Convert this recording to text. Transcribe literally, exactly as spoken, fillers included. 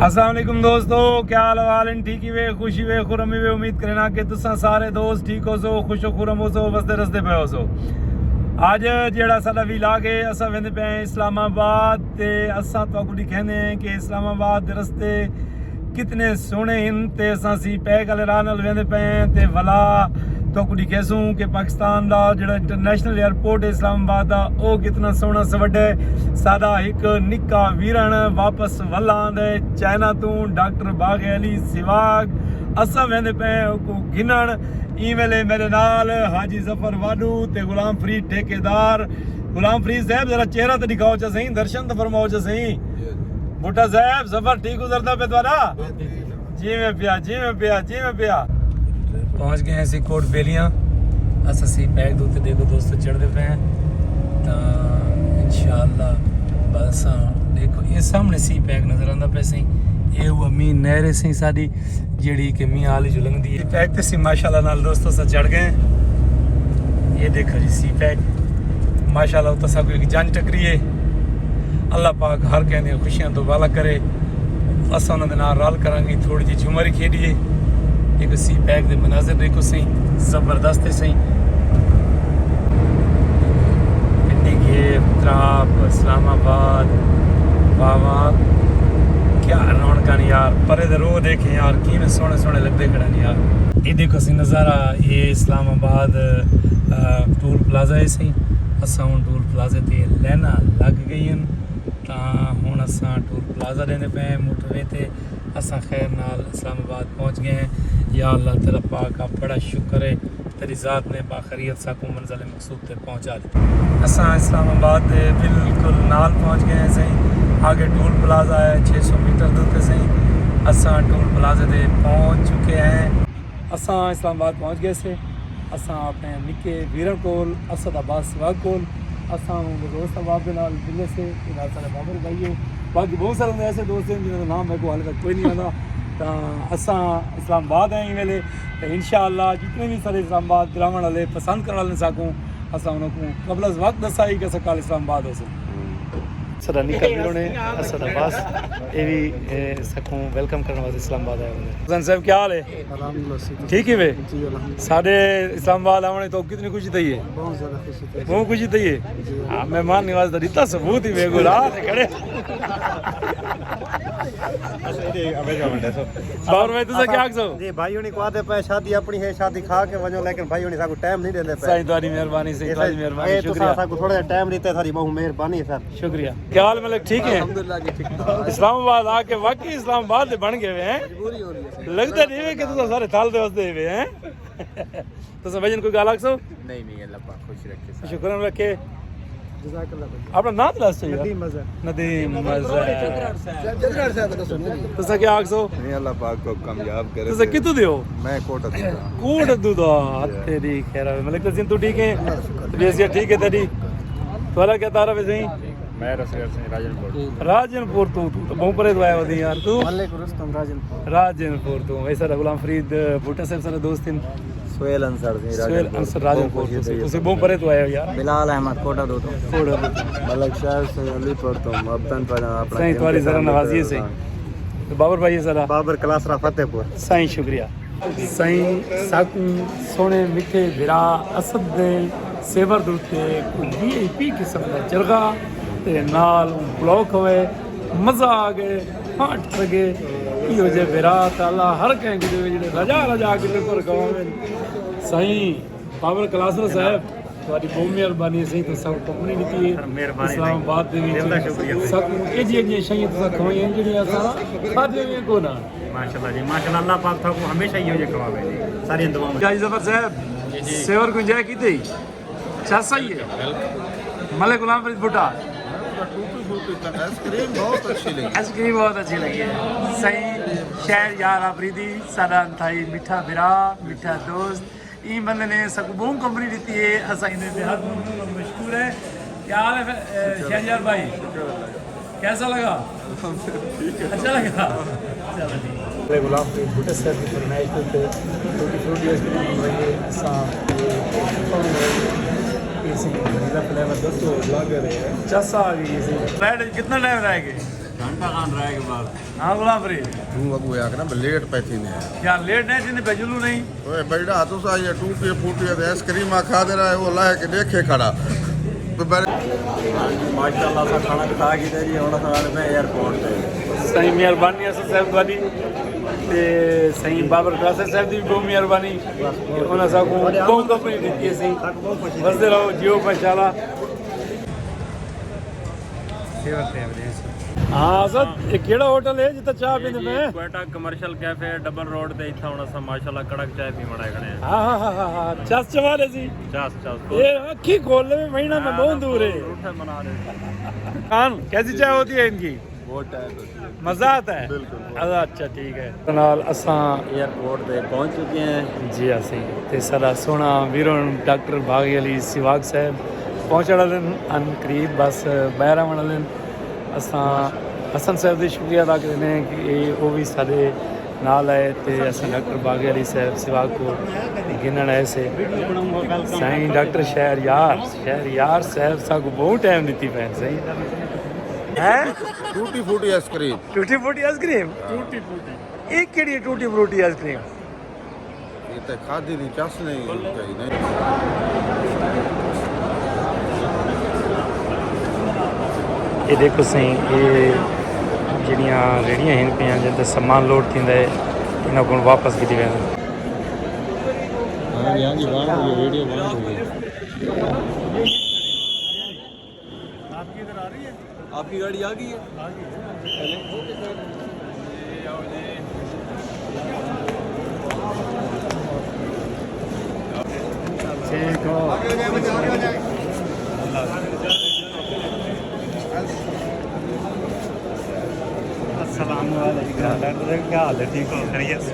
السلام علیکم دوستو، کیا حال احوال ہن؟ ٹھیک ہی وے، خوشی وے، خرمی وے؟ امید کرنا کہ تساں سارے دوست ٹھیک ہوسو، خوش و خرم ہوسو، وسدے رسدے پئے ہوسو۔ اج جیڑھا ساڈا ولاگ ہے، اساں ویندے پئے ہیں اسلام آباد، تے اساں تہاکوں ڈکھیندے ہیں کہ اسلام آباد دے رستے کتنے سوہنے ہن، تے اساں سی پیک والے راہ نال ویندے پئے ہیں۔ تے ولا تہاکوں ڈکھیسوں کہ پاکستان دا جیڑھا انٹرنیشنل ایئرپورٹ ہے اسلام آباد دا، او کتنا سوہنا سوڈھا ہے۔ ساڈا ہک نکا ویرن واپس ولا آندا ہے چائنا توں، ڈاکٹر باغ علی سواگ۔ اساں ویندے پئے ہیں اوکوں گھنن۔ ایں ویلے میرے نال حاجی ظفر واڈو تے غلام فرید ٹھیکیدار۔ غلام فرید صاحب، ذرا چہرہ تے ڈکھاؤ چا سئیں، درشن تے فرماؤ چا سئیں۔ بھٹا صاحب، سفر ٹھیک گزردا پیا تہاڈا؟ جیویں پیا، جیویں پیا، جیویں پیا۔ پہنچ گئے ہیں اسی کوٹ بیلیاں۔ اساں سی پیک دے اتے، ڈیکھو دوستو، چڑھدے پئے ہیں۔ تاں انشاءاللہ بس اساں ڈیکھو، اے سامنے سی پیک نظر آندا پئے سئیں۔ اے او مینھ نہر ہے سئیں ساڈی، جیڑھی کہ مینھ آلی جو لنگدی ہے۔ سی پیک تے سی ماشاءاللہ نال دوستو اساں چڑھ گئے ہیں۔ اے ڈیکھو جی سی پیک، ماشاءاللہ اتھاں ساکوں ہک جنج ٹکری ہے۔ اللہ پاک ہر کہیں دیاں خوشیاں توں والا کرے۔ اساں انہاں دے نال رل کراں گے، تھوڑی جی جھمر کھیڈیے۔ ڈیکھو سی پیک دے مناظر ڈیکھو سئیں، زبردست ہے سئیں۔ پنڈی گھیپ، تراب، اسلام آباد، واہ واہ، کیا رونقاں نے یار۔ پرے دے رو ڈیکھیں یار، کیویں سوہنے سوہنے لگدے کھڑن یار۔ اے ڈیکھو سئیں نظارہ، اے اسلام آباد، آ، ٹول پلازہ ہے سئیں۔ اساں ہن ٹول پلازہ تے لائناں لگ گئین۔ تاں ہن اساں ٹول پلازہ ڈیندے پئے ہیں موٹر وے تے۔ اساں خیر نال اسلام آباد پہنچ گئے ہیں۔ یا اللہ تعالیٰ پاک، آپ بڑا شکر ہے، تیری ذات نے باخیریت ساکوں منزل مقصود تے پہنچا ڈتا۔ اساں اسلام آباد دے بالکل نال پہنچ گئے ہیں سئیں۔ آگے ٹول پلازہ ہے، چھ سو میٹر دے اتے سئیں۔ اساں ٹول پلازے تے پہنچ چکے ہیں۔ اساں اسلام آباد پہنچ گئے سے۔ اساں اپنے نکے ویراں کول، اسد عباس سواگ کول، اساں اوں دے دوست احباب دے نال ملے سے، تے نال سارے بابر بھائی ہے۔ باقی بہت سارے ایسے دوست ہیں جنہاں دا نام میرے کو حال تک کوئی نہیں آتا۔ تاں اساں اسلام آباد ہیں ایں ویلے، تے انشاءاللہ جتنے بھی سارے اسلام آباد گراون والے پسند کرن والے ساکوں، اساں انہاں کو قبل از وقت دسا ہی کہ اساں کل اسلام آباد ہوسوں۔ ساڈا نکا ویرو نے، اسد عباس، اے وی، اے، ساکوں ویلکم کرن واسطے اسلام آباد آئے ہوئے۔ حسن صاحب، کیا حال ہے؟ الحمدللہ، ٹھیک ہے وے؟ جی، الحمدللہ۔ ساڈے اسلام آباد آوݨ توں کتنی خوشی تھئی ہے؟ بہت زیادہ خوشی تھئی۔ بہت خوشی تھئی ہے؟ جی۔ ہاں، مہمان نواز دا ݙتا ثبوت ہی وے، گل آ تے کھڑے۔ بابر بھائی، تساں کیا آکھسو؟ جی، بھائی ہونی کو آدھے پئے شادی اپݨی ہے، شادی کھا کے ونڄو، لیکن بھائی ہونی ساکوں ٹائم نہیں ݙیندے پئے۔ سائیں، تہاݙی مہربانی، سائیں، تہاݙی مہربانی، تساں شکریہ۔ ساکوں تھوڑا جہا ٹائم ݙتے، ساݙی ٻہوں مہربانی ہے سر۔ شکریہ۔ کیا حال ملک، ٹھیک ہے؟ الحمدللہ جی، ٹھیک ٹھاک۔ اسلام آباد آ کے واقعی اسلام آباد دے بݨ ڳئے وے ہیں۔ مجبوری ہو رہی ہے سر۔ لڳدا نہیں وے کہ تساں سارے تھل دے وسدے وے ہیں۔ تساں بھائی جن کوئی ڳالھ آکھسو؟ نہیں، نہیں، اللہ پاک خوش رکھے سارے۔ شکر رکھے۔ جزاک اللہ بھائی۔ اپݨا ناں تے ݙس یار۔ ندیم مظہر۔ ندیم مظہر۔ جدران صاحب دا سݨو۔ تساں کیا آکھسو؟ نہیں، اللہ پاک کو کامیاب کرے۔ تساں کتھوں دے ہو؟ میں کوٹ ادو دا۔ کوٹ ادو دا، تیری خیر ہے۔ ملک تسلیم، تو ٹھیک ہے؟ طبیعت صحت ٹھیک ہے تیری؟ تہاݙا کیا تعارف ہے سئیں؟ میں رسول سئیں راجن پور۔ راجن پور توں، توں تو بہوں پرے توں آیا ہوندیں یار، توں؟ ملک رستم راجن پور۔ راجن پور توں۔ اے سارا غلام فرید بھٹہ صاحب سارے دوست ہیں۔ سہیل انصر سئیں، سہیل راجن پور۔ انصر راجن پور توں، تساں بہوں پرے توں آئے ہو یار۔ بلال احمد کوٹ ادو توں۔ کوٹ ادو توں۔ ملک شاہ سئیں علی پور توں، مبتن پر اپݨا سئیں، تہاݙی ذرا نوازی ہے سئیں۔ بابر بھائی سارا۔ بابر کلاسرا فتح پور۔ سائیں شکریہ۔ سائیں، ساکوں سوہݨے مٹھے بھرا اسد دے سیور دے اتے کوئی وی آئی پی قسم دا جرگا تے نال اوں پلاؤ کھوائے، مزہ آ ڳئے، ہاں ٹھر ڳئے۔ ایہو جے بھرا تعالیٰ ہر کہیں کوں ݙیوے جیڑھے رجا رجا کے تے پر کھواون۔ سائیں، بابر کلاسرا صاحب، تہاݙی بہت مہربانی ہے سئیں، تساں ساکوں کمپنی ݙتی ہے۔ مہربانی سائیں۔ اسلام آباد دے وچ دل دا شکریہ سائیں۔ ساکوں ایجھیاں ایجھیاں شئیاں تساں کھوائیاں جیڑھیاں اساں کھادیاں وی کوئناں۔ ماشاءاللہ جی، ماشاءاللہ، اللہ پاک تہاکوں ہمیشہ ایہو جے کھواوے جی۔ ساریاں دعاواں۔ جی ظفر صاحب، جی، جی۔ سیور کوں انجوائے کیتے؟ چس آئی ہے؟ بالکل۔ ملک غلام فرید بھٹہ۔ ٹوٹو شوٹو کن آئس کریم بہت اچھی لگی۔ آئس کریم بہت اچھی لگی ہے۔ سئیں شہر یار آفریدی، ساݙا انتہائی مٹھا بھرا، مٹھا دوست۔ ایں بندے نے ساکوں ٻہوں کمپنی ݙتی ہے، اساں ایندے تے ہر ممکن مشکور ہیں۔ کیا حال ہے، اے، شہریار بھائی؟ کیسا لگا؟ اچھا لگا؟ چلو ٹھیک۔ غلام فرید بھٹو صاحب دی فرمائش تے ٹوٹی فروٹی آئس کریم بݨ رہی ہے۔ اساں اے سی وینیلا فلیور، دسو بلاگر ہے۔ چس آ ڳئی ہے۔ فلائٹ وچ کتنا ٹائم رہ ڳئے؟ گھنٹہ کھان رہ ڳئے بس۔ ہاں غلام فرید۔ توں اڳوں آکھ نا، لیٹ پئے تھیندے ہیں۔ یار لیٹ نہیں تھیندے پئے، جلو نہیں۔ اوئے بھائی ݙا، تساں یہ ٹوٹی پھوٹی تے آئس کریم کھا دے رہے ہو، اللہ کے دیکھے کھڑا۔ ہاں جی، ماشاءاللہ، اساں کھانا کھا کے تے جی، ہݨ اساں آندے پئے ایئرپورٹ تے۔ سائیں مہربانی اساں صاحب تہاݙی، تے سائیں بابر قاصد صاحب دی بھی بہت مہربانی۔ انہاں ساکوں بہت کمپنی ݙتی ہے سائیں۔ وسدے رہو، جیو ماشاءاللہ۔ ہاں سر، یہ کیڑا ہوٹل ہے جتھاں چاہ پیندے پئے ہیں؟ کوئٹہ کمرشل کیفے، ڈبل روڈ تے، اتھاں ہݨ اساں ماشاءاللہ کڑک چائے پیوݨ آئے کھڑے ہیں۔ ہاں، ہاں، ہاں، ہاں، ہاں، چس چوا رہے سی۔ چس، چس۔ یہ اکھی کھول لے، مہینہ میں بہت دور ہے۔ روٹھے منا رہے۔ خان، کیسی چائے ہوتی ہے ان کی؟ بہت ٹائٹ ہوتی ہے۔ مزہ آتا ہے؟ بالکل۔ اچھا، ٹھیک ہے۔ نال اساں ایئرپورٹ تے پہنچ چکے ہیں۔ جی ہاں سائیں۔ تے ساݙا سوہݨا ویرن ڈاکٹر باغی علی سیواگ صاحب پہنچݨ والے ہن، عن قریب بس ٻاہر آوݨ والے ہن۔ اساں حسن صاحب دی شکریہ ادا کریندے ہیں کہ اے، او وی ساݙے نال آئے تے اساں ڈاکٹر باغی علی صاحب سیواگ کوں گھنݨ آئے سے۔ سائیں ڈاکٹر شہریار، شہریار صاحب ساکوں بہت ٹائم ݙتی پئے سائیں۔ ہیں؟ ٹوٹی فوٹی آئس کریم۔ ٹوٹی فوٹی آئس کریم؟ ٹوٹی فوٹی۔ اے کیڑھی ہے ٹوٹی فروٹی آئس کریم؟ یہ تے کھادی نہیں، چس نہیں، کہیں نہیں۔ یہ دیکھو سائیں، یہ جڑیاں ریڑھیاں ہن پیاں، جن تے سامان لوڈ تھیندا ہے، انہاں کوں واپس گھدی ویندا۔ ہاں جی، ہاں جی، بند ہوئی ہے، ویڈیو بند ہوئی ہے۔ آپ کی ادھر آ رہی ہے؟ آپ کی گاڑی آ گئی ہے؟ آ گئی ہے۔ چلیں۔ ٹھیک ہو۔ السلام علیکم ڈاکٹر صاحب، کیا حال ہے؟ ٹھیک ہو؟ خیریت سے؟